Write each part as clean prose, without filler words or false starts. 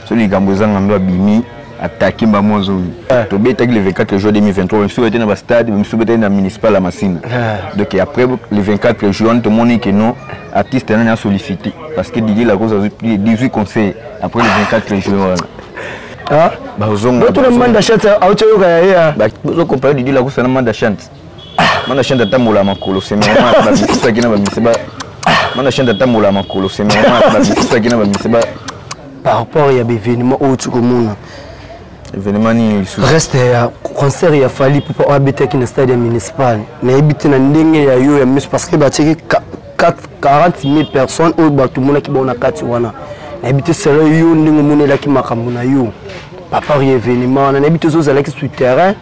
So likambo eza ngando abimi atake mbamo azongi. Tobetaki le 24 juin 2023, bamisusu bete na bastade, bamisusu betaki na municipal ya Masina. Donc après le 24 juin tomoni que non, artiste nani a sollicité parce que Didier Lacoste azwi plus de 18 conseils après le 24 juin wana. Ah, bazonga botuna Manda Chante auti oyoka ya ye. Bozo comparer Didier Lacoste na Manda Chante? Manda Chante atambola makolo, c'est normal. Bamisisaki na bamisi ba Manda Chante atambola makolo, c'est normal. Bamisisaki na bamisi ba par rapport ya baévénement oyo ti komona. Événement nini lisusu? Reste ya concert ya Fally Ipupa oyo abetaki na stade ya municipal, nayebi te na ndenge ya yo ya miso, parce que batiaki 40 000 personnes oyo bato omonaki bango na kati wana. Nayebi te selo yo ndenge omonelaki makambo na yo par rapport ya événement wana. Nayebi te ozozalaki sur terrain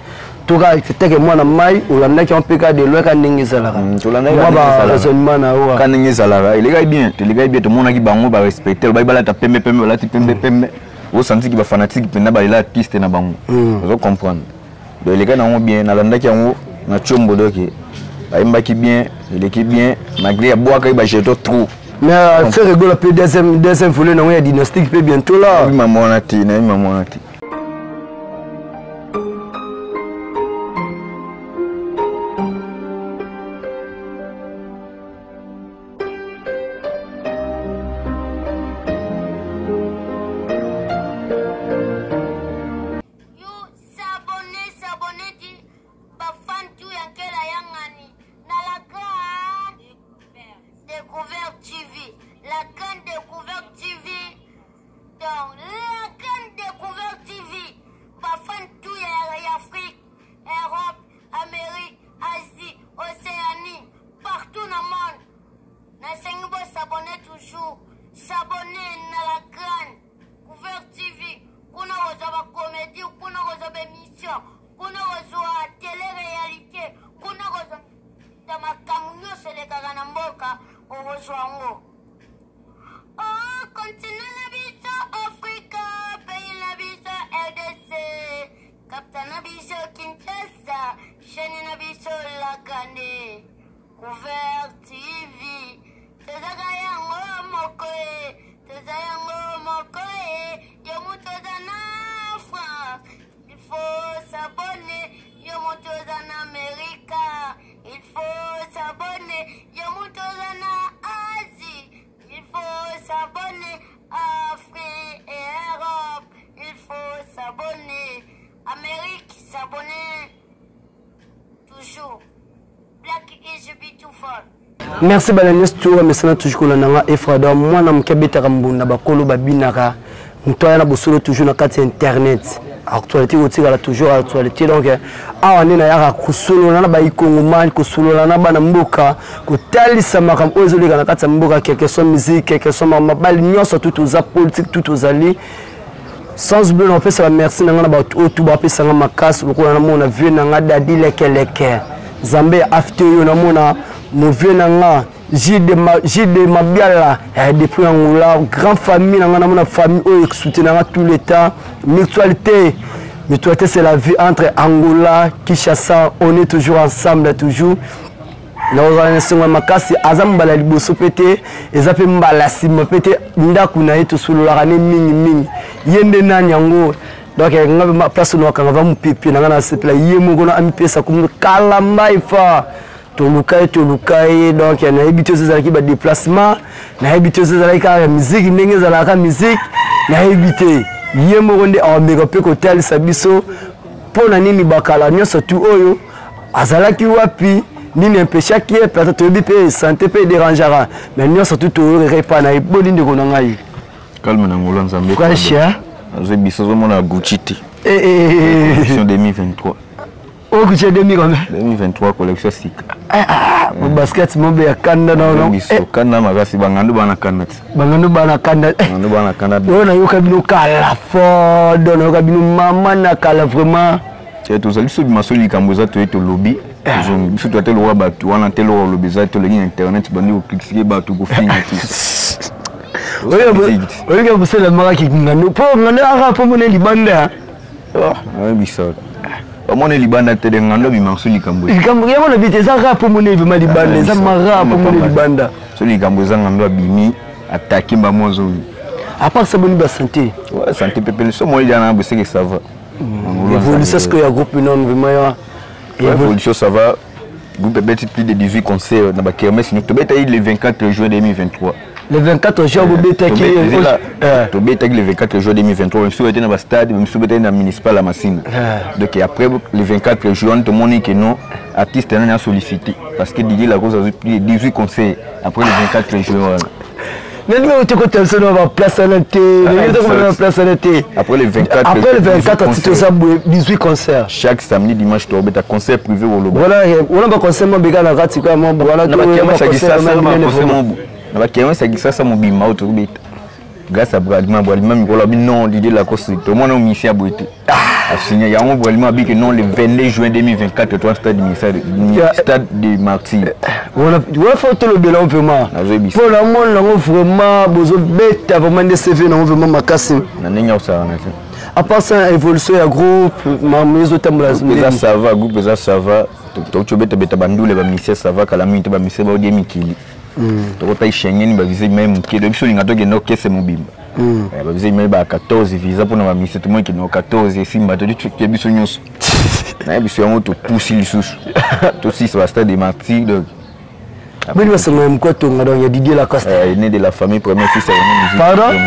to kaka teke mwana mai olandaki yango mpe kaka de loin, kaka ndenge ezalaka, mwa ba raisonnement na yo. Ka ndenge ezalaka, elekaki bien, elekaki bien. Tomonaki bango barespecte, bai balata pembe pembe, balati pembe pembe. Osantiki bafanatike mpenza balela artiste na bango, ozo comprendre. Donc elekaki nango bien, nalandaki yango na tiombo. Donc bayembaki bien, eleki bien malgré abwakaki bajeton trop. Mais Ferre Gola mpe deuxième volet nango ya dynastique mpe bientôt là. Nayebi mama wana te, nayebi mama wana te. You s'abonner, s'abonner ti bafan tu ya nkela yangani na la grande découverte TV, la grande découverte TV. Donc la grande découverte TV, bafan tu ya Afrique, Europe, Amérique, Asie, Océanie, partout na monde, nasengi bosabonner, toujours s'abonner na la grande couvert TV. Kuna kozwa bacomédie, kuna kozwa baémission, kuna kozwa télé réalité, kuna kozwa makambo nyonso elekaka na mboka, okozwa yango. Oh, continent na biso Afrika, pays na biso RDC, capitale na biso Kinshasa, chaîne na biso la grande couvert TV. Tozaka yango moko e, toza yango moko e. Yo moto oza na France, il faut s'abonner. Yo moto oza na Amerika, il faut s'abonner. Yo moto oza na Asie, il faut s'abonner. Afrique et Europe, il faut s'abonner. Amérique, s'abonner toujours. Black is beautiful. Merci bana nyonso to mesana toujours kolanda nga Efrada, mwana moke abetaka mbunda, bakolo babinaka, moto aya na bosolo toujours na kati ya internet. Actualité kotikala toujours actualité. Donc awa nde nayaka kosolola na baikongomani, kosolola na bana mboka, kotalisa makambo oyo ezoleka na kati ya mboka, quelque soit musique, quelque soit mabali nyonso, tu toza politique, tu tozali sans oublier napesa ba merci na nga na bato oyo tu bapesanga makasi lokola namona vieux na nga Dadi Lekeleke, Nzambe ya afte oyo, namona mo vieux na nga Jide Mabiala depuis Angola, grand famille na nga, namona famille oyo soutien nga tout le temps. Mutualité, mutualité, c'est la vie entre Angola, Kinshasa, on est toujours ensemble, toujours. Nakozala na esengo ya makasi. Aza mbala ya liboso mpe te, eza mpe mbala nsima mpe te. Ndako na ye tosololaka ne mingimingi. Ye nde nani yango? Donc nga mpe place nakanga va mopepe na nga, nasepela ye moko na amipesa komo kalamba efa. Toluka ye, toluka ye. Donc nayebi te ozo ezalaki badéplacement, nayebi te ozo ezalaki kaka ya musique, ndenge ezalaka musique, nayebi te. Ye moko nde awameka mpe kotalisa biso mpo na nini bakala nyonso tu oyo azalaki wapi, nini empêchaki ye. Peut-être toyebi mpe santé mpe edérangeaka, mais nyonso tu toyorere epai na ye. Boni ndeko na ngai? Calme na ngolo Nzambe. Fresh, hein? Azwi biso ozomona Gucci te. Eh, eh, eh, Collection 2023. Oyo Gucci ya 2000 combien? 2023, collection sika. Ah, ah, basket mobe ya kanda na ono. Biso kanda makasi, bangando bana kanda te. Bangando bana kanda. Bangando bana kanda. Oyo nayoka bino kala fort, nayoka bino mama na kala vraiment. Te, tozali biso bima so likambo eza, toye tolobi, tozongi. Biso toya te lokola bato wana te, lokola olobi eza te, oleki na internet bandi kocritiquer bato, kofinga te. Oyoki kosala makaki ngando mpo ngando aka mpo mona libanda. Oyebisa bamona libanda te de ngando abima so likambo. Likambo yango na bite eza rap mpo mona ebima libanda, eza mara mpo mona libanda. So likambo eza, ngando abimi, atake mbamo, azongi. À part ça, boni ba santé? Ouais, santé pepele so moi jana boseke, ça va. Évolution ce que ya groupe non vraiment ya évolution, ça va. Groupe ebeti plus de 18 concerts na bakermesse. Tobetaki le 24 juin 2023. Le 24 juin bobetaki? Tobetaki le 24 juin 2023. Mosusu ete na bastade, mosusu betaki na municipal ya Masina. Donc après le 24 juin, tomoni ke non, artiste nani asollicité, parce que Didier Lacoste azwi plus de 18 concerts après le 24 juin wana. Ndenge outi kotela biso na baplace wana te, ndenge tokomona na place wana te. Après le 24. Après le 24 ti toza boye, 18 concert. Chaque samedi, dimanche tobeta concert privé koloba. Voilà, wana baconcert mo beka na kati kaka mwa wana. Na bakermesse ya Kisasa mobimba oyo tobeta grâce à Bralima. Bralima mikolo abi non, Didier Lacoste, tomona omisi ya boye te, asigne yango. Bralima abiki non, le 22 juin 2024 toi stade, stade de Martyr. Wana faut tolobela ngo vraiment. Nazoyebisa. Mpo namona yango vraiment, bozobeta vraiment nde CV nango vraiment makasi. Na ndenge ya kosala na te. À part ça, évolution ya groupe, makambo ezotambola? Eza ça va, groupe eza ça va. Toki obetabeta bandule, bamusicien ça va. Kala mingi te, bamusicien baodie mikili, tokota Schengen, bavisa mai moke. Do biso olinga tokende okese mobimba, bavisa mai ba 14 visa mpona bamusicien. Tomoi kende 14 esimba, todi biso nyonso naye biso yango topusi lisusu, tosisa bastade de Martyr. Donc Boni basango ya mokwa tonga, donc ya Didier Lacoste? Aîné de la famille, premier fils ya musique. Pardon?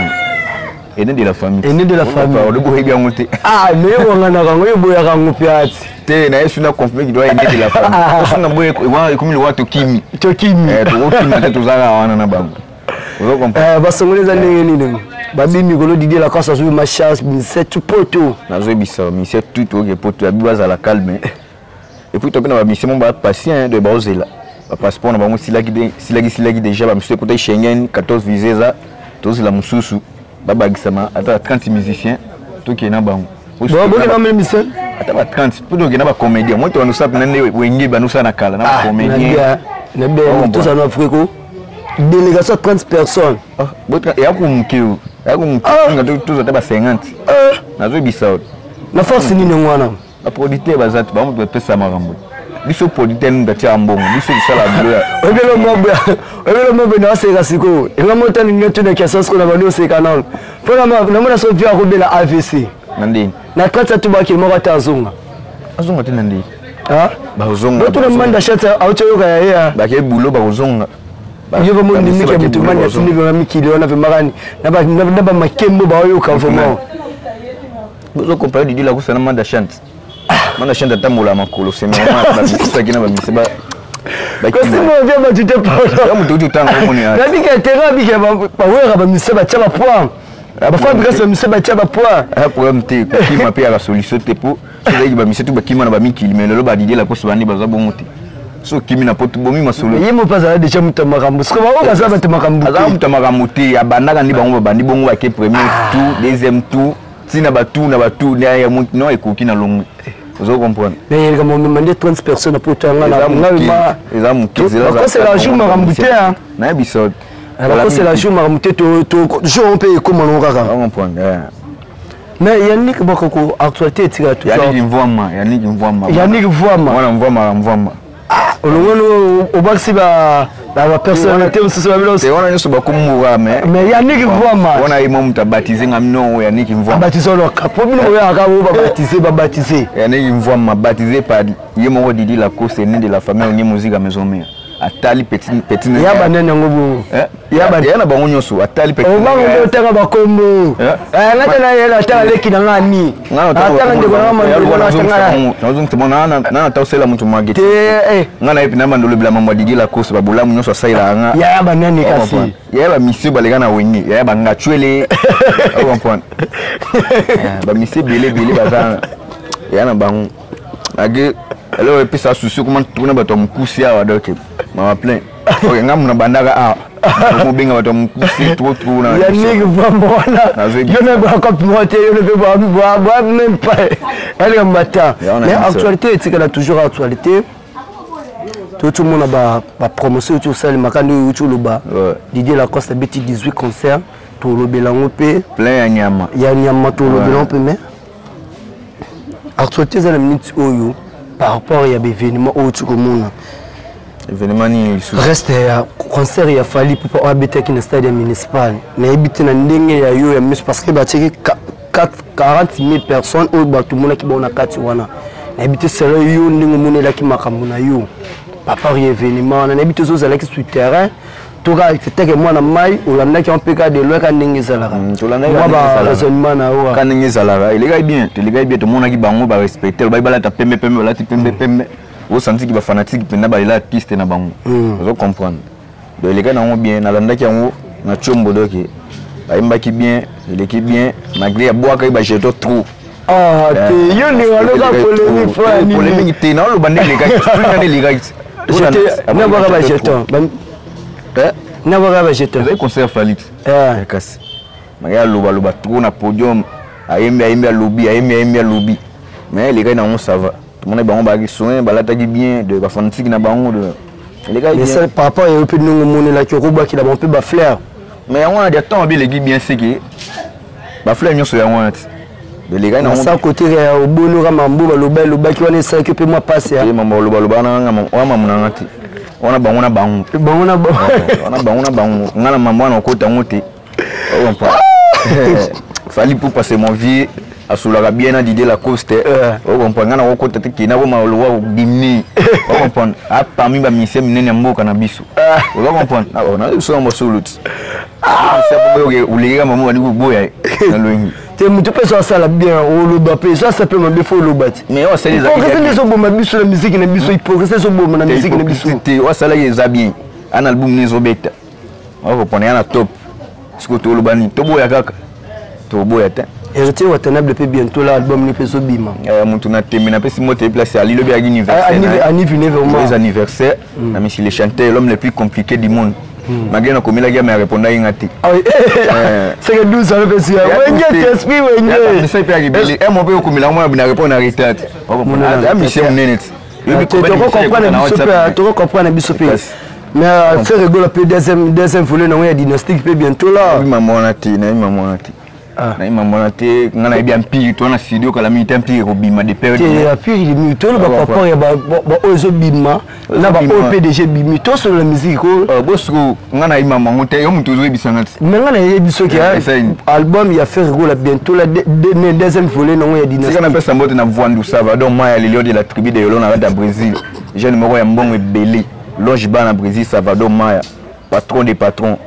Aîné de la famille. Aîné de la famille. Boyebi yango te. Ah, mais owanganaka yango, eboyaka yango mpe ati. Te, na ye suna confirme ki doit aîné de la famille. Osuna boye ekomi lokwa tokimi. Tokimi. Tokokima te, tozalaka wana na bango, ozo comprendre. Basongoli eza ndenge nini? Babi mikolo Didier Lacoste azwi ma charge misetu poto. Nazoyebisa musicien tout toke poto, yabi bazala calme. Et puis tope na bamusicien mo bapatient de baozela bapasseport na bango silaki silaki déjà. Bamisusu ekota Schengen, 14 visa eza, tozela mosusu babakisama ata 30 musiciens, tokende na bango. Bokenda musicien? Ata ba 30 mpo tokende na bacomédien. Moi to bandosala mpena nde Wenge bandosala na kala na bacomédien. Na bien, tozala na Afrique, délégation 30 personnes. Eya komoke, eya komoke, tozwa ata ba 50, nazoyebisa. Na force nini yango wana? Baproducteur baza te, bango bapesa makambo. Biso producteur nini batia mbongo, biso tosala bilo. Oyebelo mobwe na oseka sikoyo, enga motani nini tuna question sikoyo na bandi oseka nano mpo namona so vi akobela AVC. Na ndeni? Na kati ya tubaki moko ate azonga. Azonga te na ndeni? Bazonga. Botuna manda chate auti oyoka ya ye. Bake bulo, bakozonga. Yo vraiment ndimiki ya moto mani atindi vraiment mikili wana vraiment kani na bamakembo baoyoka vraiment. Bozocompare Didi Lacoste na Manda Chante. Manda Chante atambola makolo, c'est normal. Bamisisaki na bamise. Kosimo via bato te. Moto uti otanga omoni. Nabika terrain, abika bawera bamise batya bapoint, bafabrikasi bamise batya bapoint. Aya problème te, kokima mpe yaka solution te, po sozalaki bamise tu bakima na bamikili, mais lelo baDidier Lacoste bandi baza bongo te. So okimi na poto, bomi masolo. Ye mo mpe azala déjà moto ya makambo, siko bango baza bato makambo. Azala moto ya makambo te, abandaka nde bango babandi bongo, bake premier tour, deuxième tour, ntina batour na batour non, ekoki na longo, ozo comprendre. Mais yeleka momema nde 30 personnes po tanga na eza moke. Bakosela jour makambo te. Nayebisa. Bakosela jour makambo te, jour mpe ekóma nango kaka. Comprendre. Mais Yannick Bakoko, actualité etikala. Yannick Mvwama, Yannick Mvwama. Yannick Mvwama. Mwana Mvwama, Mvwama. Olongoni obakisi bapersonnalité mosusu babilo. Te, wana nyonso bakomboka mais mais Yannick Mvwama. Wana ye mwa moto abatize nga non, Yannick Mvwama. Abatize oloka po bino boyaka bo babatize babatize. Yannick Mvwama baptisé par ye moko Didi Lacoste, né de la famille Onye Musica Maison Mère. Atali petit petit. Ya banani yango bongo? Ya na bango nyonso atali petit. Obango nde otanga bakombo, nga te nayela atanga leki na nga ani, atanga ndeko na nga. Nana taosela moto mage te. Nga nayebi na bando olobela mambo ya Didier Lacoste, babolamu nyonso asalelaka nga. Yaya banani kasi? Yaya bamisio baleka na Wenge, yaya bangacwele, comprendre, bamisio ebele ebele baza yaya na bango age. Alors epesa susi kuma kuna bato ya mokusi awa, donc mama plein. Ok, nga muna bandaka awa mobenga bato ya mokusi trop trop na Yannick vraiment wana yo na bwakope moko te, yo mpe bwa même pas eleka mata. Mais actualité etikala toujours actualité. Totomona bapromotion oti osalemaka nde outi oloba Didier Lacoste abeti 18 concert, tolobela yango mpe. Plein ya nyama. Ya nyama, tolobela yango mpe. Mais actualité eza na minute oyo par rapport ya baévénement oyo ti komona. Événement nini lisusu? Reste ya concert ya Fally Ipupa oyo abetaki na stade ya municipal, nayebi te na ndenge ya yo ya miso, parce que batiaki 40 000 personnes oyo bato omonaki bango na kati wana. Nayebi te selo yo ndenge omonelaki makambo na yo par rapport ya événement wana. Nayebi te ozozalaki sur terrain toka teke mwana mai olandaki yango mpe ka de loin ka ndenge ezalaka, mwa ba raisonnement na yo. Ka ndenge ezalaka, elekaki bien, telekaki bien. Tomonaki bango barespecte, lobaki balata pembe pembe, balati pembe pembe. Osantiki bafanatike mpenza balela artiste na bango, ozo comprendre. Donc elekaki nango bien, nalandaki yango na tiombo. Donc bayembaki bien, eleki bien malgré abwakaki bajeton trop. Ah, te yo ndenge aloka polémique. Polémique te, naoloba nde elekaki, nde elekaki. Nabwaka bajeton, nabwaka bajeton. Ezali concert Fally, kasi malgré alobaloba trop na podium, ayembi, ayembi, alobi, ayembi, ayembi, alobi, mais elekaki nango, ça va. Tomoni bango bazalaki soin, balataki bien de bafanatike na bango de elekaki bien. Par rapport ya yo mpe ndenge omonelaki, okobwakela bango mpe bafleur? Mais yango wana dia ntango abi eleki bien, seke bafleur nyonso yango wana ti elekaki nango. Sa côté ya obonoka mambo baloba elobaki wana esalaki mpe mwa pasi ya mambo balobaloba wana, wana mambo nanga te, wana bango na bango. Bango na bango. Wana bango na bango, nga na mambo wana okota yango te. Fally Ipupa, c'est mon vieux, asolaka bien na Didier Lacoste, ocomprendre. Nga na kokota te kenda koma lowa kodimine, ocomprendre. A parmi bamusicien minene ya mboka na biso, oza comprendre, na biso na basolo ti olekeka mamo bandi koboya na lwengi. Te, moto mpe so asala bien oloba, mpe so asala mpe mabe fo oloba ti. Mais oyo asali hypocrisie nde ezoboma biso na musique na biso, hypocrisie ezoboma na musique na biso. Te, oyo asalaki eza bien, ana album ne ezobeta, okopona ya na top. Sikoyo toloba nini? Toboya kaka, toboya te. Héritier Watanabe mpe bientôt la album ni mpe ezobima. Motu na tembe, napesi moto ye place ali lobi ayaki anniversaire. Anniversaire na misi, le chanteur, l'homme le plus compliqué du monde, malgré nakomelaki ya, mais arépondaki nga te. C'est que 12 ans mpe sia wenge te, esprit wenge. Message mpe yakebele mo mpe okomela mwana bina répondre na retard te, amisie monene ti. Tokocomprendre biso mpe, mais Ferre Gola mpe deuxième volet nango ya dynastique mpe bientôt là. Nayebi mama wana te, nayebi mama wana te, nayebi mama wana te. Nga nayebi empire to wana studio kala mingi te, empire ekobima de père. Te, empire ebimi, toloba par rapport ya baoyo ezobima na baoyo PDG ebimi, tosolola musique ko. Bosiko nga nayebi mama yango te, yo moto ozoyebisanga ti. Mais nga nayebi soki album ya Ferre Gola bientôt la deuxième volet nango ya dynastique. Sika napesa mbote na Voandu Salvador Maya, le lion de la tribu de Yolo na kati ya Brésil, jeune moko ya mbongo ebele, loge ba na Brésil. Salvador Maya, patron de patron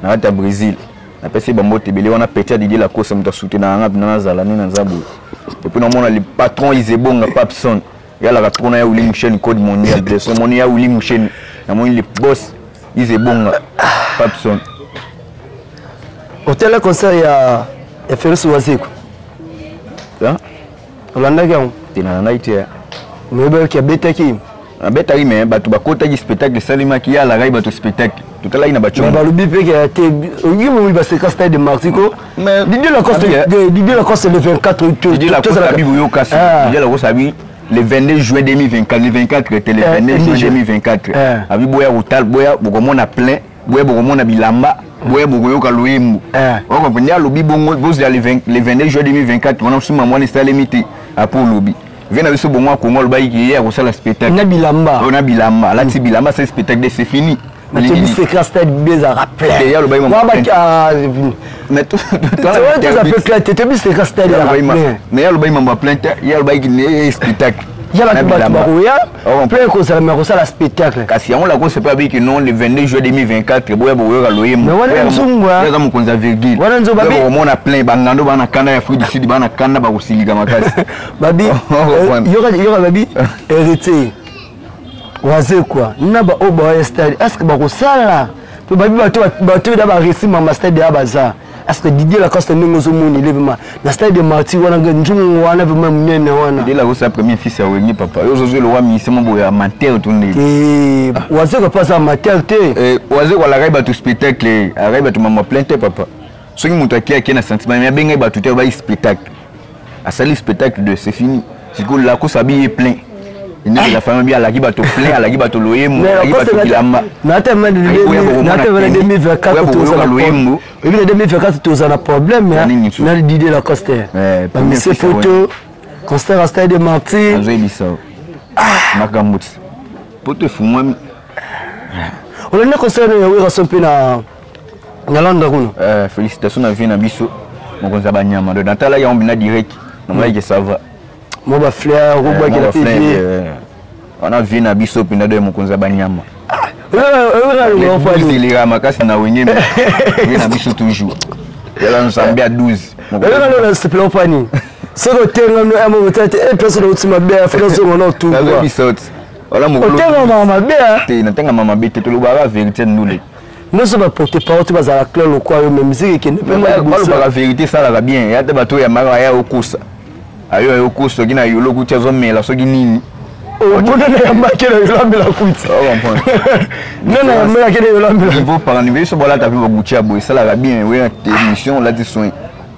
na kati ya Brésil, napesi bambote ebele wana. Petit Didier Lacoste, moto asoutenaka nga mpena nazala nde naza boye. Et puis namona le patron Isebonga Papson, yalaka trop na ya Willi Musheni, code mondial bless. Omoni ya Willi Musheni, namoni le boss Isebonga Papson. Otala concert ya Félix Wazekwa? Olandaki yango? Te, nalandaki te. Oyebaki abetaki? Abetaki, mais bato bakotaki, spectacle esalemaki, ye alakaki bato spectacle, totalaki na bacongo. Balobi mpe ke te, oyi momi baseka stade de Martyrs ko Didier Lacoste, Didier Lacoste le 24. Didier Lacoste abi boyoka, Didier Lacoste abi le 22 juin 2024, le 24 te, le 22 juin 2024 abi boya kotal, boya bokomona plein, boya bokomona bilamba, boya bokoyoka loyembo. Okomprendre nde alobi bongo, bozela le 22 juin 2024 wana. Nsima mwana esalemi te, apo olobi vie na biso bongo akongo, alobaki ke ye akosala spectacle. Na bilamba. Na bilamba, alati bilamba, asali spectacle de c'est fini. Toyebi secret, stade B ezalaka plein. Ye alobaki. Toza mpe clair te, toyebi secret, stade ezalaka plein. Mais ye alobaki mambo ya plein te, ye alobaki ne spectacle. Ya bato, bato bakoya plein ekozala, mais akosala spectacle. Kasi yango Lacoste mpe abiki non, le 22 juin 2024 boya bokoyoka loyembo. Wana nzungwa. Aza mokonzi ya virgule. Wana nzungu babi. Bokomona plein, bangando bana kanda ya Afrique du Sud, bana kanda bakosilika makasi. Babi yoka, yoka, babi Héritier Wazekwa na baoyo bawaya stade, est ce que bakosala mpe babi bato, bato na baresi mama stade ya baza. Est ce que Didier Lacoste ndenge ozomona ele vraiment na stade de Martyr wana, nzungu wana vraiment monene wana? Didier Lacoste premier fils ya Wenge, papa. Yo ozozwi lowa mise mo boye amateur to ndenge. Wazekwa mpe aza amateur te. Wazekwa alakaki bato spectacle, alakaki bato mama plein te, papa. Soki moto akie, akie na sentiment, mais abengai bato te, bayi spectacle, asali spectacle de c'est fini. Sikoyo Lacoste abi ye plein ndenge la famille bi alaki bato plein, alaki bato loyembo, alaki bato bilamba. Natema na 2024, oyebi na 2024 toza na problème na Didier Lacoste, bamise photo concert à stade de Martyr. Azoyebisa makambo ti poto efungwami. Olandi concert ya Werrason mpe na Londres kuna? Félicitation na vie na biso, mokonzi ya banyama. Donc natalaki yango mpena direct, namonaki ke ça va. Mwa bafleur obwakela mpe vie. Wana vie na biso mpenza, do mokonzi ya banyama eleka makasi na Wenge. Vie na biso toujours yala Nzambe ya 12. Nasepela opani soki otengami amoko te place nauti mabe, afika zongo na otukwa. Otengamaka mabe? Te, natengama mabe te, tolobaka vérité ndule. Nyonso baporte parole te bazala clair lokwa yo, mais musique ekende mpe. Balobaka vérité, esalaka bien. Ya te, bato oyo yambaka aya okosa, ayo ayo okosa, soki na yolo kuti azomela soki nini. Obona na yambaki na yolo amela kuti, nana yambaki na yolo amela. Niveau par niveau, biso bolata mpe baguti ya boye, esalaka bien. Oyo émission, olati soin,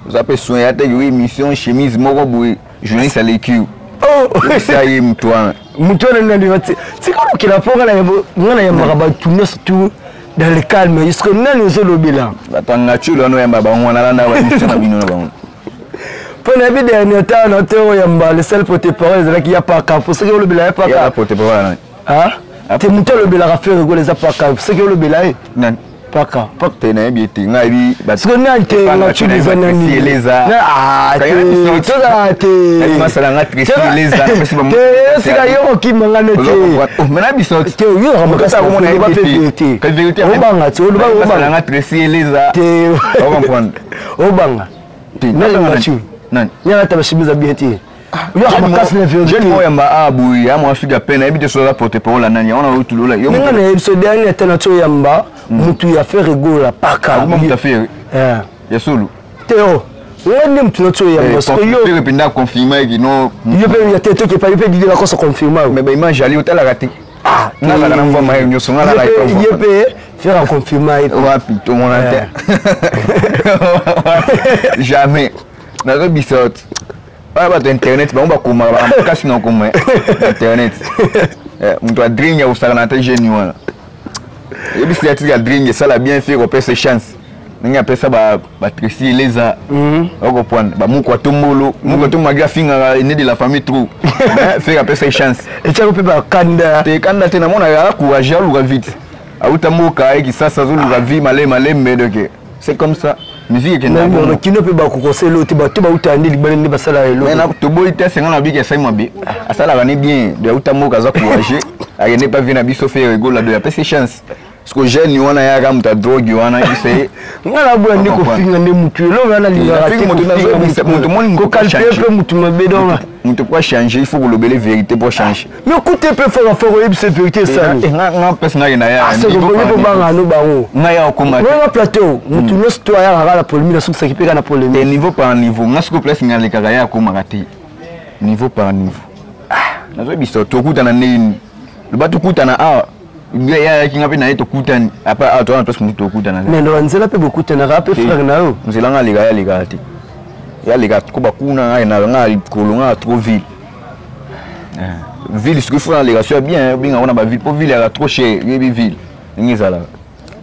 oza mpe soin ya teke. Oyo émission, chemise moko boye, journaliste aleki yo, esa ye moto wana. Moto wana nani? Tika lokela mpo nga nayambaka bato nyonso tout dans le calme, jusque nani ozolobela. Bato anga tilo wana oyamba bango wana, alanda baémission na bino na bango. Mpo nayebi dernier temps na te oyamba, le seul porte parole ezalaki ya paka, po soki olobela ya paka. Porte parole? Te, moto alobelaka Ferre Gola eza paka, soki olobela ye. Nani? Paka. Te, nayebi ete ngai yebi. Siko nani te nga tulu eza nani? Tozala te. Masalanga. Te, sika yo kokima nga ne te. Te, yo makasi, oloba mpe vérité, obanga te, oloba. Obanga te, obanga nalinga tu nyaka ta bashimiza bien te, yoka makasi na vérité. Oyamba a boye ya mwa suki ya pene, nayebi te soki aza porte parole ya nani wana otulola. Ndenge nayebi so dernier te na ti oyamba mutu ya Ferre Gola, paka. Mutu ya Ferre ya solo? Te, o nga nde mutu na ti oyamba. Sikoyo mpenza confirme kino. Yo mpe ya te, tokepa yo mpe Didier Lacoste confirme. Mais baimage ali otalaka te, ngalaka na mvwa maye nyonso ngalaka. Ye mpe Ferre aconfirme ye. Wapi? Tomona te, jamais. Nazobisa oti oyo bato internet bango bakomaka makasi na koma internet. Moto adringue akosaka na te, gene wana yebisi ya tika dringue esala bien. Ferre kopesa chance ndenge apesa batresi eleza, okoprendre bamuku atombolo muku atombolo afingaka aîné de la famille trop, Ferre apesa chance. Etiako mpe bakanda. Te, kanda te, namonaka acourage, aluka vite, auta mboka ayeki sasa, azoluka vie maleme malembe. Donc c'est comme ça musique ekenda. Kino mpe bakokosela te, bato bauta nde libala nde basala eloko. Toboyi te, senga na biki asali mabe, asalaka ne bien de auta mboka, aza courage, akende pa vie na biso Ferre Gola, do apesi chance parce que jeune wana yaka moto adrogue wana yebisa ye. Nga na boya nde kofinga nde mutu, eloko wana nalingaka te, koqualifier mpe mutu mabe donc. Moto po changer, il faut kolobele vérité po changer. Mais okute mpe fort fort, oyebisa vérité esani. Nga mpesi ngai na ya. Kobanga no bango. Ngai ya okoma. Nga plateau, mutu nyonso to ayaka kaka na polémique, nasukisaki mpe kaka na polémique. Niveau par niveau, nga sikoyo place ngai alekaka, ya akomaka te. Niveau par niveau, nazoyebisa, tokutana ndenge loba, tokutana awa, yayaki nga mpe na ye, tokutani apa awa, towana place mosusu tokutana. Mais na banzela mpe bokutanaka mpe, frère na yo. Nzela nga aleka, ye alekaka te, ye aleka koba kuna, ngai na nga likolo, nga trop ville ville. Soki fo naleka so ya bien, obenga ngo na baville, mpo ville yaka trop cher, yebi ville ndenge ezalaka.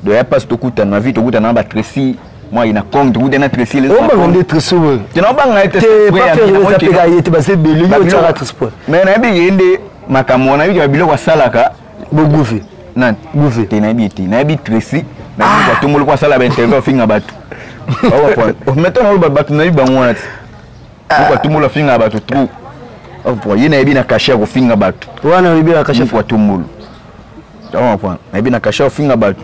Donc ya mpasi tokutana na ville, tokutana na batresi mwa na Kong, tokutana na tresi. Obanga nde tresi oyo? Te, naobanga ye te. Te, ye te, baza ebele, yo otiaka transport. Mais nayebi ye nde makambo wana, nayebi biloko asalaka. Boguve. Nani? Guve. Te, nayebi te, nayebi tresi, nayebi batomboli po asala bainterview, afinga bato. Maintenant naloba bato, nayebi bango wana te, batombola afingaka bato trop. Ye nayebi na cachet ya kofinga bato. Wana oyebi na cachet. Atombolo, nayebi na cachet ya kofinga bato.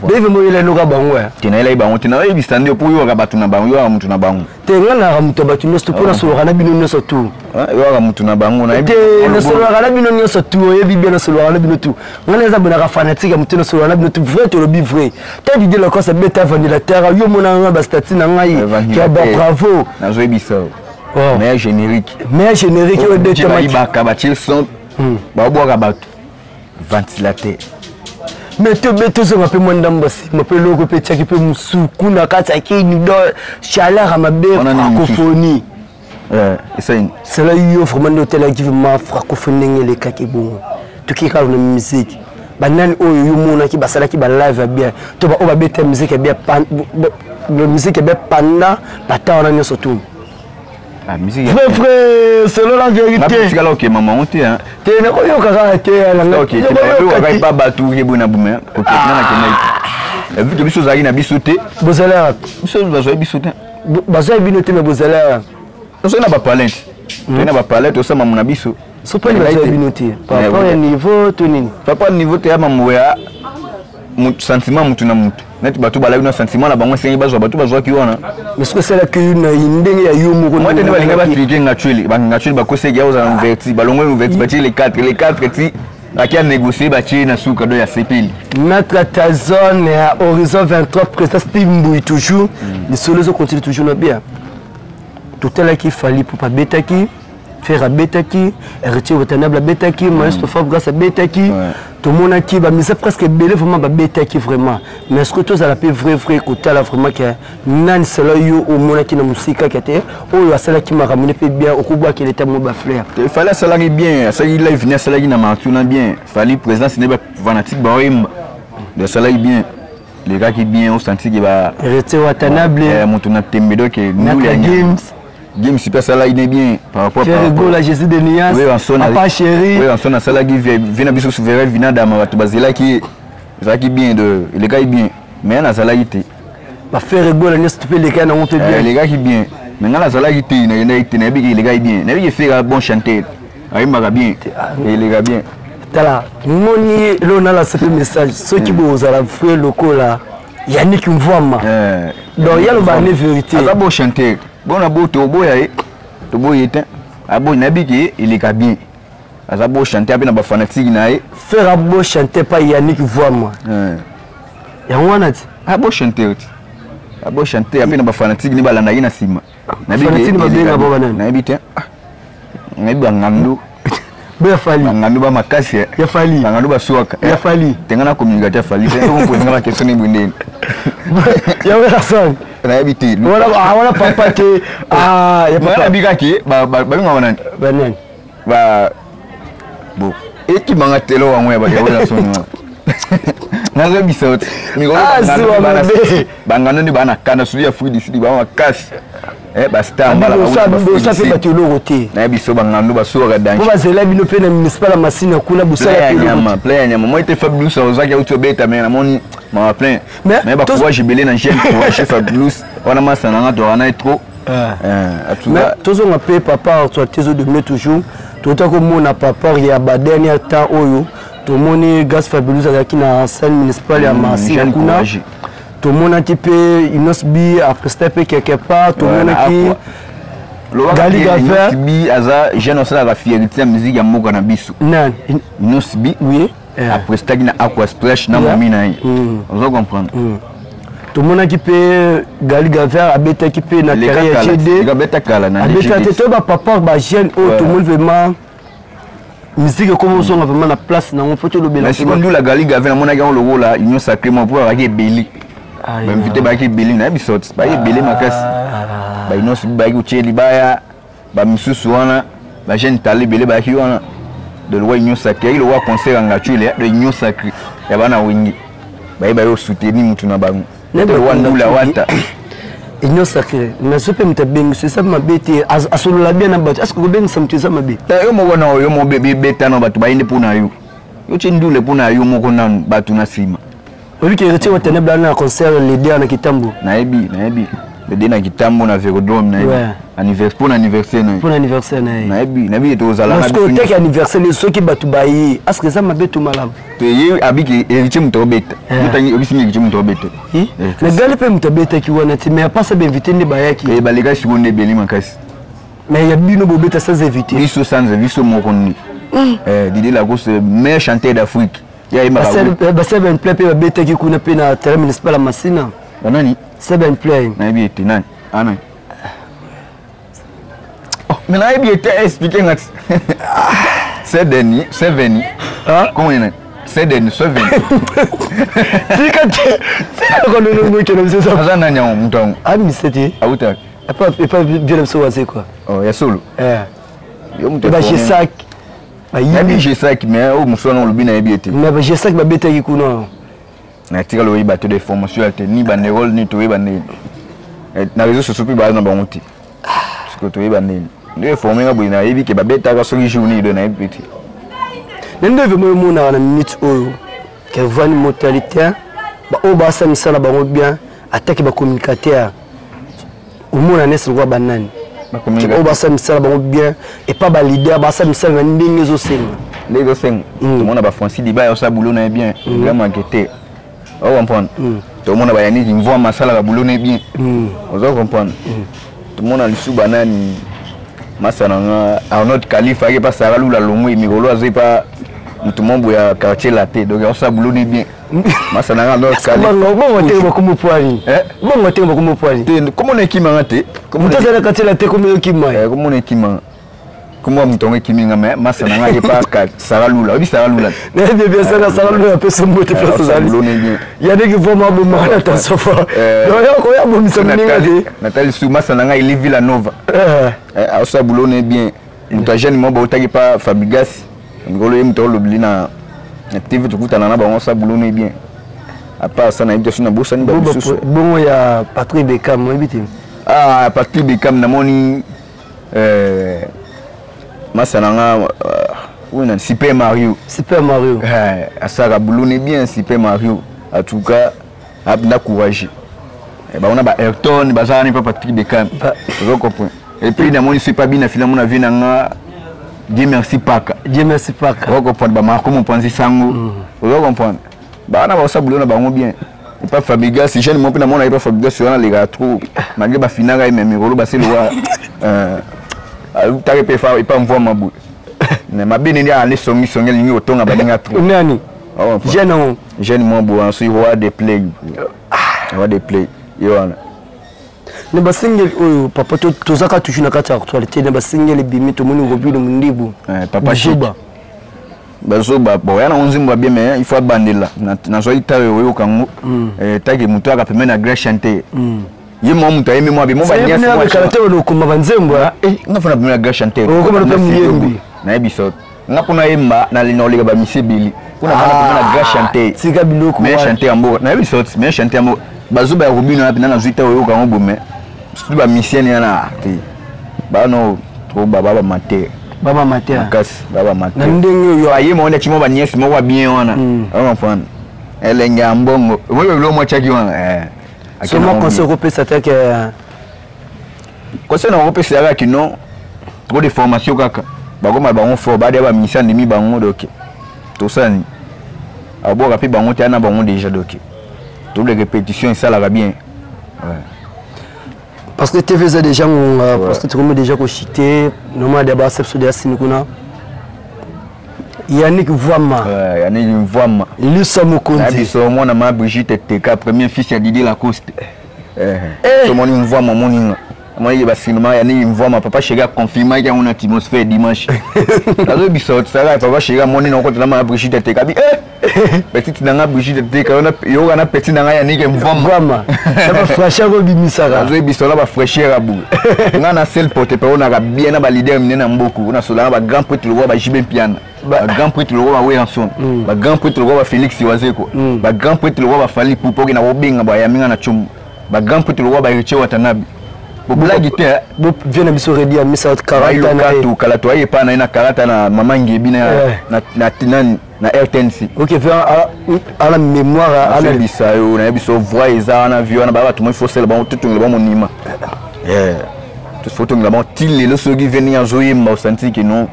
Dave moyela eloka bango. Te, nayelaki bango te, nayebisa nde mpo oyokaka bato na bango, oyokaka motu na bango. Te, nga nayaka moto ya bato nyonso tu, mpo nasololaka na bino nyonso tu. Oyokaka motu na bango. Te, nasololaka na bino nyonso tu, oyebi bien, nasololaka na bino tu. Nga naza bonaka fanatique ya motu, nasololaka na bino tu. Vrai, tolobi vrai te, Didier Lacoste abeta ventilateur, yo mona nga bastati na ngai ya babravo. Nazoyebisa, meilleur générique. Meilleur générique oyo. Betamaki batie son, babwaka bato ventilateur. Mais tobe tozonga mpe mwa ndambo nsima, mpe eloko mpe etiaki mpe mosuku na kati ya kini do chaleur ya mabe, francophonie. Sela yo vraiment nde otelaki vraiment francophonie ndenge elekaki bongo. Toki kaka na musique, banani oyo yo monaki basalaki balive ya bien to baoyo babeta musique ya bien, musique ya bien pendant bata wana nyonso tu? Ah, musique Vrai vrai, selon la vérité. Tikala okema mango te hein. Te nakoyoka kaka te Ok, te ba bato ke bona bume kokende na kende. Vu que biso ozalaki na biso te. Bozala wapi? Biso bazwaki biso te. Bazwaki bino te mais bozala wapi? Tozali na ba palais. Tozali na ba palais tosala mamu na biso. Sopani bazwaki bino te. Par rapport ya niveau to nini? Par rapport ya niveau te ya mamu ya sentiment mutu na mutu neti bato balaki na sentiment na bango esengi bazwa bato bazwaki wana mais soki osalaki na ndenge ya yo moko mwa te nde balingai batrike ngacweli bangacweli bakoseki ya ozala ouverture balongoli ouverture batie le 4 le 4 ti aki a négocier batie na suka do ya sepeli. Maître Tyson ya Horizon 23 président Steve Mbuyi toujours lisolo ezo continue toujours na bien totalaki Fally Ipupa abetaki Ferre abetaki Héritier Watanabe abetaki Maestro Fabregas abetaki tomonaki bamisa presque ebele vraiment babetaki vraiment. Mais est-ce que tozala mpe vrai vrai kotala vraiment ke nani selo yo omonaki na mosika ke te oyo asalaki makambo ne mpe bien okobwakela ete mo bafleur? Fally asalaki bien, asalaki live ne asalaki na martuna bien. Fally présidence ne bafanatique baoyemba, asalaki bien, lekaki bien, osanti ke ba Héritier Watanabe moto na tembe donc Naka Games. Games mpe asalaki ne bien par rapport Ferre Gola, Jésus de Nias, Papa Chéri. Oui, en asalaki vie na biso souverain vina dama bato bazelaki ezalaki bien de elekaki bien mais nazalaki te. Baferre Gola nyonso mpe elekaki nango mpe bien. Elekaki bien mais nga nazalaki te, nakendaki te, nayebi ke elekaki bien, nayebi ke Ferre bon chanteur, ayembaka bien, eleka bien. Tala moni elo nalasa mpe message soki bozala vrai lokola Yannick Mvwama. Donc yaloba ne vérité. Aza bon chanteur, bona bo toboya ye, toboya ye te, aboyi nayebi ke eleka bien, aza bon chanteur ape na bafanatike na ye. Ferre bon chanteur pa Yannick Mvwama. Yango wana ti abo chanteur ti abo chanteur ape na bafanatike ne balandaki na nsima. Fanatike babenga bo banani? Nayebi te, nayebi bangando. Bo ya Fally. Bangando ba makasi ya Fally. Bangando baswaka ya Fally. Tenga na communicateur ya Fally te, okopozinga ba question ne bwendeni ya Werrason. Nayebi te. Wana wana papa te. Ah ya papa. Nayebi kaki babengaka banani? Banani? Ba bo ekimanga telo wango ya Werrason wana. Nazobisa yo te bangando nde baa na kanda sudi ya Afrique du Sud baa makasi bastar bosa mpe bato eloko te. Nayebi so bangando baswaka danger po bazela bino mpe na municipal ya Masina kuna bosala ya nyama plein ya nyama. Moi te Fabrice ozaki auti obeta mais namoni mawa plein mais bacourage ebele na jeune courage Fabrice wana masa nanga toaka na ye trop. Tozonga mpe papa actualité ezodomine toujours, tota komona papa ya ba dernier temps oyo tomoni Gas Fabulous azalaki na salle municipale ya Masina kuna, tomonaki mpe Inos B apresta mpe quelque part, tomonaki Gali Gafer B aza jeune asalaka fierté ya musique ya mboka na biso. Nani? Inos B. Oui. Aprestaki na Aqua Splash na momi na ye, ozo comprendre. Tomonaki mpe Gali Gaver abetaki mpe na terrain ya GD. Abeta kala na abeta te toyeba papa bajeune oyo tomoni vraiment musique ekoma ozonga vraiment na place nango mpo tolobela. Sikoyo ndula Gali Gaver namonaki yango lokola union sacré mo mpo bazalaki ebele, bainvité bayaki ebele, nayebi sorte bayaki ebele makasi, bainonsi bayaki kotie libaya bamisusu wana, bajeune tala ebele bayaki wana de lokwa union sacré yaki lokwa concert ya Ngacwele de union sacré ya bana Wenge baye baye osoutenir mutu na bango lokwa ndula wata. Union sacré nazo mpe moto abengisa eza mabe te, asolola bien na bato. Est-ce kobengisa moto eza mabe? Yo moko na yo moko beta na bato bayende mpo na yo, yo tie ndule mpo na yo moko nanu, bato na nsima. Oyebi ke Héritier Watanabe na concert leader na Kitambo? Nayebi, nayebi leader na Kitambo na Verodrome, nayebi anniversaire mpo na anniversaire na ye. Mpo na anniversaire na ye. Nayebi, nayebi tozala. Na sikoyo teke anniversaire soki bato baye, est-ce que eza mabe to malamu? Ye abiki Héritier moto obeta, obisingi Héritier moto obeta. Mais gali mpe moto abetaki wana te, mais apasa bainvité nde bayaki. Baleka sikoyo nde ebele makasi. Mais ya bino bobeta sans invité. Biso sans, biso moko nini. Didier Lacoste, meilleur chanteur d'Afrique. Ba Seven Play mpe babetaki kuna mpe na terrain municipal ya Masina. Banani? Seven Play. Nayebi ete nani anani, mais nayebi ete explique nga ti sedeni seveni comment nani sedeni seveni. Tika te, tika konono mokelo biso. Aza nani yango moto yango? Amise te. Autaki epa vieux na biso waze quoi. Ya solo. Yo moto bajesak. Nayebi Jesak mais oyo mosusu wana olobi nayebi ete. Mais bajesak babetaki kuna. Natikala oyeba te de formation ya te ni banderole ni toyeba ndenge na réseau sociaux mpe baza na bango te. Sikoyo toyeba ndeni nde eforme nga boye, nayebi ke babetaka soki jour nini, do nayebi pe te. Na nde vraiment emonaka na minute oyo ke vani motali te, baoyo basala misala bango bien, atake bacommunicateur, omona nesi lokola banani oyo basala misala bango bien epa baleader, basala misala na ndenge ezosenga. Ndenge ezosenga. Tomona bafrancis Dibaya osala boulot na ye bien, vraiment ke te, o comprendre. Tomona bayaniki Mvwama asalaka boulot na ye bien, ozo comprendre. Tomona lisusu banani, masa na nga Arnold Khalifa ayaki epa Sara Lula Longwe, mikolo aza epa motu mombo ya quartier la te, donc aosala boulot ne bien, masa na nga Arnold Khalifa. Bongo te, bakomi poani. Bongo te, bakomi poani. Te, komona ekimanga te. Moto azali na quartier la te, komi okima. Komona ekimanga, komona moto yango ekiminga, mais masa na nga ye pa Sara Lula, oyebi Sara Lula? Nayebi bien Sara. Sara Lula, apesa mbote place ozali. Yaniki vraiment abomaka na tension fort, oyo abomisa moninga te. Natali su masa na ngai Eli Villa Nova, aosala boulot ne bien, moto ya jeune mo bautaki pa Fabrigas, mikolo ye moto aolobili na TV, tokutana na bango, asala boulot ne bien. À part ça, nayebi te so nabosani bamisusu. Bongo ya Patrick Bekam, oyebi te? Ah, Patrick Bekam, namoni masa na nga oyo na Super Mario. Super Mario. Asalaka boulot ne bien, Super Mario. En tout cas apenda courage, bango na ba Ayrton baza wana epa Patrick Bekam, ozo comprendre. Et puis namoni so epa bina fila, mona vie na nga Dieu merci Paka. Dieu merci Paka. Ozo comprendre, bamarko mopanzi sango, ozo comprendre, bana baosala boulot na bango bien. Epa Fabrigas, jeune mo mpe namona epa Fabrigas wana alekaka trop, malgré bafinaka ye, mais mikolo baselowa alutaki mpe epa Mvwama boye, mais mabe nini ane songisongi, alingi kotonga baninga trop. Nani? Jeune yango? Jeune mwa boye wana, soki roi de play, roi de play ye wana. Na basengeli oyo, papa, tozaka toujours na kati ya actualité, na basengeli ebimi, tomoni Robino Mondibu. Papa Zoba. Bazoba, bon, ya nango nzembo ya bien, mais il faut abandela. Nazwaki tayo oyoka yango, taki moto aka pembeni na grand chanteur, ye mwa moto ayembi mwa be mo. Baniasikala te, olokoma banzembo. Nga fana pembeni na grand chanteur. Okoma mpe moyembi. Nayebi so nga mpona yemba, nalinga koleka bamisi ebele mpona fana pembeni na grand chanteur. Tika biloko. Mais chanteur ya mboka, nayebi so, mais chanteur ya mboka, bazoba ya Robino wana mpena nazwi ta oyoka yango bome, surtout bamisiene wana te, bano trop baba bamatere. Baba mater. Makasi, baba mater. Na ndenge oyo. Aye mo ndeti mo baniese moko ya bien wana, ocomprendre, elenge ya mbongo, omoi biloko mo atiaki wana. So mwa conseil okopesa teke? Conseil na okopesa kaka kino trop de formation, kaka bakoma bango fort, badia bamisi, andimi bango, donc tosala nini, abwaka mpe bango te, ana bango déjà, donc trop de répétition esalaka bien, ouais. Parce que TV eza déjà ngonga, parce que tokomi déjà kochite normal ya bacepso de asini kuna. Yannick Vwama. Ouais, Yannick Mvwama. Lusa Mokonzi. Biso mwana ma Brigitte Teka, premier fils ya Didier Lacoste. Tomoni Mvwama, moninga amonaki basinema Yannick Mvwama, papa chéri aconfirmaki yango na atmosphère dimanche. Nazoyebisa otisaka papa chéri amoni na okotana ma Brigitte Teka bi petite na nga Brigitte Teka, yoka na petit na nga Yannick Mvwama. Mvwama na bafraîcheur obimisaka. Nazoyebisa na bafraîcheur ya boye, nga na sel porte parole naka bien na baleader minene na mboku, nasolanga bagrand prêtre lokola ba JB Mpiana, bagrand prêtre lokola ba Werrason, bagrand prêtre lokola ba Félix Wazeko, bagrand prêtre lokola ba Fally Ipupa, oke na kobenga bayaminga na tshombo, bagrand prêtre lokola ba Héritier Watanabe, boblagi te. Vie na biso redi ya misa 40 na ye kala, toaye epa na ye na karata na mama Ngebi na na RTNC. Ok, vie ala mémoire. Nayebisa yo, nayebi so voix eza wana, vie wana baya bato moi fosela bango, totongela bango monima, fotongela bango ti lelo. Soki vie ndenge azoyemba, osanti ke non,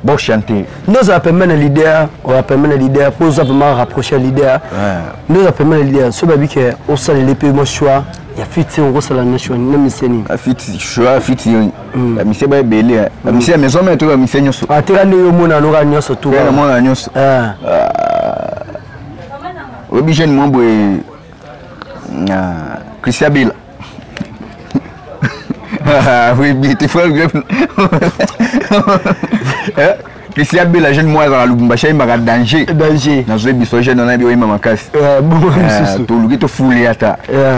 bon chanter. Nde ozala pembeni na leader, oza pembeni na leader mpo oza vraiment rapproché ya leader. Nde oza pembeni na leader, so babi ke osalele mpe mwa choix ya feat, okosala na choix na miseni? Feat, choix feat, bamisie ba ebele, bamisie ya maison mère to bamisie nyonso? Ateka nde yo omona noka nyonso tu. Namona nyonso. Oyebi jeune mwa boye, Christian Bela, oyebi te frère Christian Bela, jeune mwa azala Lubumbashi, ayembaka danger. Danger. Nazoyebi so jeune wana, yebi oyemba makasi, toluki tofule ata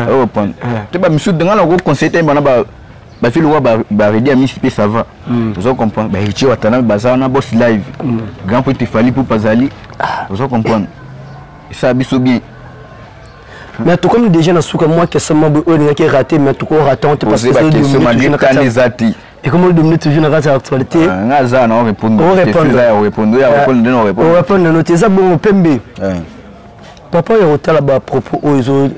oreprendre te bamisusu. Nga na koconseille te, yemba na bafili lokola baredi ya misi mpe, ça va, ozo comprendre, bahéritier Watanabe baza wana, boss live, grand prêtre Fally Ipupa azali, ozo comprendre, esala biso bien. Mais tokomi déjà na suka. Mwa question mwa boye oyo elingaki raté, mais toko raté te parce que eza te. Ekomi dominer toujours na kati ya actualité. Nga aza na orépondre. Ya orépondre, ya orépondre, nde na orépondre. Orépondre no te, eza bongo pembe. Papa ya kotala bapropos oyo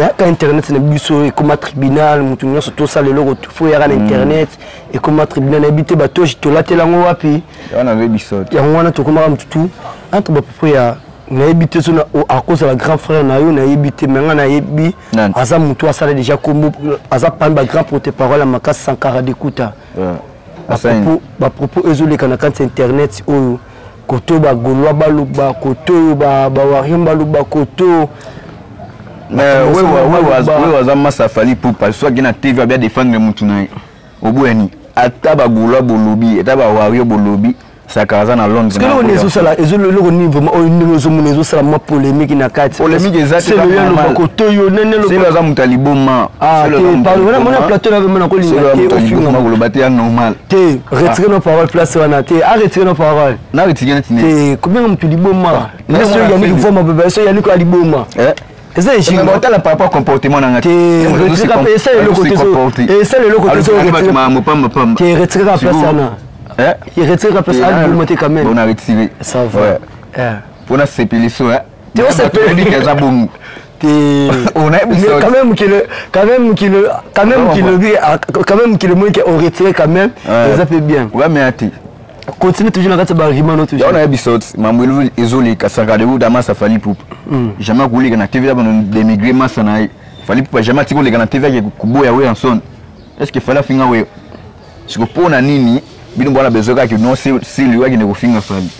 aka internet na biso ekoma tribunal, moto nyonso tosala eloko fo yaka na internet, ekoma tribunal. Nayebi te bato tolatela yango wapi. Yango wana tokomaka motu tu entre bapropos ya nayebi te so akozala grand frère na yo, nayebi te, me nga nayebi aza motu asala déjà kombo, aza parmi bagrand porte parole ya makasi. Sankara Dekuta, bapropos ezoleka na kati ya internet oyo, koto bagaulois baloba, koto oyo bawarriors baloba, koto Wewe aza masa Fally Ipupa, soki na TV abia défendre mutu na ye, oboyani. Ata bagaulois bolobi, ata bawarriors bolobi, Sankara aza na Londres. Eloko nini ezosala, eloko nini vraiment oyo ndenge ozomona ezosala mwa polémique na kati? Polémique eza te. Aloba koto yo nene. Selo aza moto ya liboma. Mona plateau na vraiment nakolinga te ofinga. Koloba te ya normal. Te, retire nos paroles place wana te, a retire nos paroles. Na retire neti? Te, kobenga moto liboma, so Yannick Voma bebe, so Yannick ya liboma, eza ejinga. Otala par rapport comportement nanga. Te, esala eloko te, esala eloko te. Mambo pamba pamba. Te, retire ka place wana, retire ka place aliboma te quand même. On a retiré. Ça va. Mpona sepeliso. Te, osepeli. Eza bongo. Te, quand même qu'il quand même qu'il quand même qu'il quand même qu'il le qui on retire quand même, eza pe bien. Ouais, mais ati Continue toujours na kati ya barima no toujours. Yango nayebi sot mambo ezoleka. Sankara de masa Fally Ipupa, jamais akoleka na TV abano dénigrer masa na ye. Fally Ipupa jamais atiki koleka na TV ake koboya Werrason. Est ce que Fally afinga Wera? Siko mpo na nini bino bwana besoin kaka non Sili akende kofinga Fally?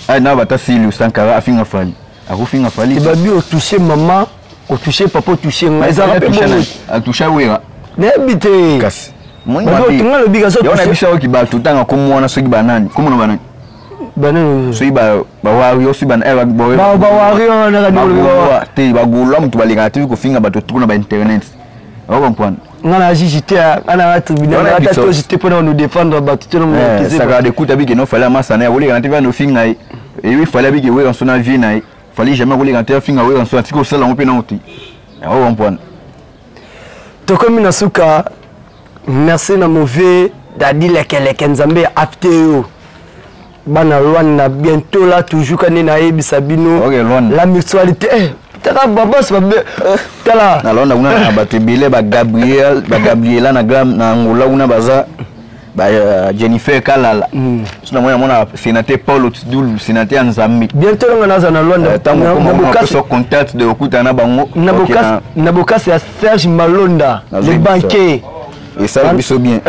Ayi na bata Sili, Sankara afinga Fally, akofinga Fally. Babi otouche mama, otouche papa, otouche nga, ezalaka mpe bongo. Atouche Wera? Nayebi te. Kasi nga lobi yango na biso ayoki bato ntanga komo wana, soki banani komona banani. Banani? Soki bawarriors, soki Bawarriors. Te, bagaulois moto balekaka te kofinga bato trop na bainternet, ocomprendre? Nga na juge te, nga na tribunal ata toji te mpona nous défendre bato te. Sankara Dekuta bike no Fally amasa na ye, akoleka na te vano ofinga ye. Ewi Fally abike Werrason na vie na ye, Fally jamais akoleka na te afinga Werrason, atiki kosala yango mpe nango te, ocomprendre? Tokomi na suka. Merci na mauvais dadi lekeleke, Nzambe apte yo. Bana Lwanda, bientôt là toujours kande nayebisa bino. Okay, Lwanda. La mutualité, eh, tala babos babe, tala. Na Lwanda kuna na bato ebele, bagabriel, bagabriela na gram na Angola kuna baza ba Jennifer Kalala. So namoni, namona sénateur Paul Otidulu, sénateur ya Nzambe. Bientôt nga naza na Lwanda. Ntango okoma contact de okutana na bango. Na bokasi ya Serge Malonda, le banquier. Esala biso bien.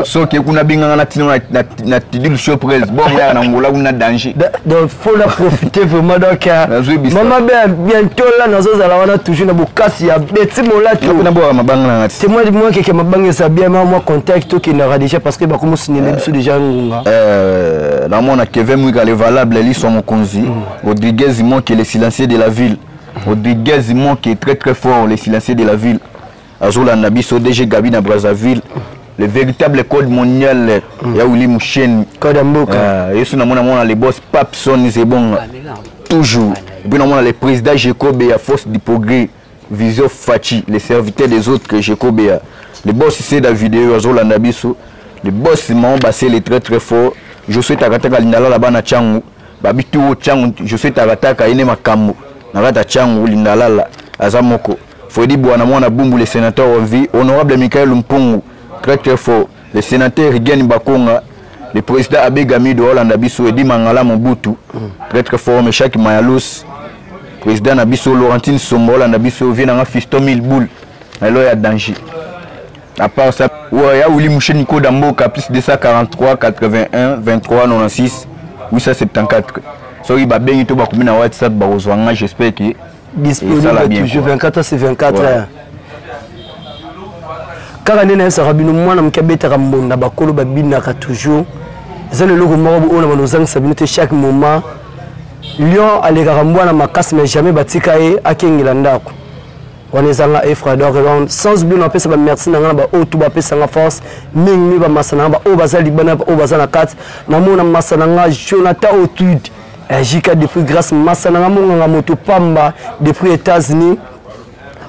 Soki kuna benganga na tina na Tidulu Surprise, bon yaka na Ngola kuna danger. Donc faut la profiter vraiment. Donc mama bien, bientôt là nazozala wana toujours na bokasi ya Beti Molato. Na boka mabanga na ngati. C'est moi moi keke mabanga eza bien, ma moi contact tokendaka déjà parce que bakomosinela biso déjà ngonga. Namona Kevin Mwika, le valable Liso Mokonzi, Rodriguez Monke, le silencieux de la ville. Rodriguez Monke, très très fort, le silencieux de la ville azolanda biso. DG Gabi na Brazzaville, le véritable code mondial ya Willi Musheni. Code ya mboka. Yesu namona mona le boss Papson Zebonga toujours. Et puis namona le président Jacob ya Force du Progrès, Vision Fachi, le serviteur des autres Jacob ya le boss c'est da vidéo azolanda biso. Le boss Mao Bassé, le très très fort. Je souhaite akataka lindala là-bas na Changu babitu Changu. Je souhaite akataka ine makambo na kata Changu lindalala aza moko. Fredi Bwana Mwana Bumbu, le sénateur en vie, honorable Michael Mpungu, très très fort, le sénateur Rigen Bakonga, le président Abbé Gamido Hollanda biso, Edi Mangala Mobutu, très très fort, Meshak Mayalous, président na biso Laurentine Sombo Hollanda biso, vient na Fiston Mille Boule, na lo ya danger. À part ça, ouais, ya Willy Mouché Nico Damboka, plus 243 81 23 96 874. Soki babengi to bakomi na WhatsApp, bakozwa nga, j'espère que disponible toujours 24 sur 24 heures. Kaka nde nayebisaka bino, mwana moke abetaka mbonda, bakolo babinaka toujours. Eza na eloko moko oyo na bano ozangisa bino te. Chaque moment lion alekaka mbwana makasi, mais jamais batika ye akengela ndako wana. Ezanga Efrador, sans oublier napesa bamerci na ngai na baoyo tu bapesanga force mingi, bamasa na ngai, baoyo baza libanda, baoyo baza na kati. Namona masa na ngai Jonathan Otude Jika depuis Grâce, masa na ngai monganga moto pamba depuis États-Unis,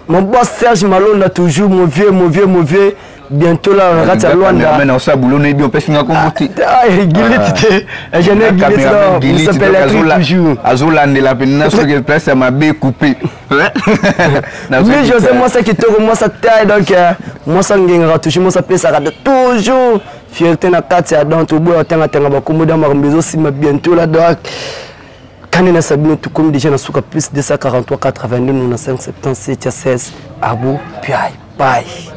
mon boss Serge Malonda toujours, mon vieux, mon vieux, mon vieux. Bientôt là na kati ya Luanda. Na osala boulot nayebi, opesi nga kombo te. Giliti te, ingénieur Giliti, donc s'appelle toujours. Azolandela mpenza soki place ya mabe coupe. Mi José, mwasi kitoko, mwasi taille, donc mwasi angengaka toujours, mwasi apesaka toujours fierté na kati ya. Donc toboya otangatanga bakombo da makambo ezosima bientôt là. Donc kani na Sabino, tokomi déjà na suka. Plus 243 82 95 77 16. Abu piai, bye.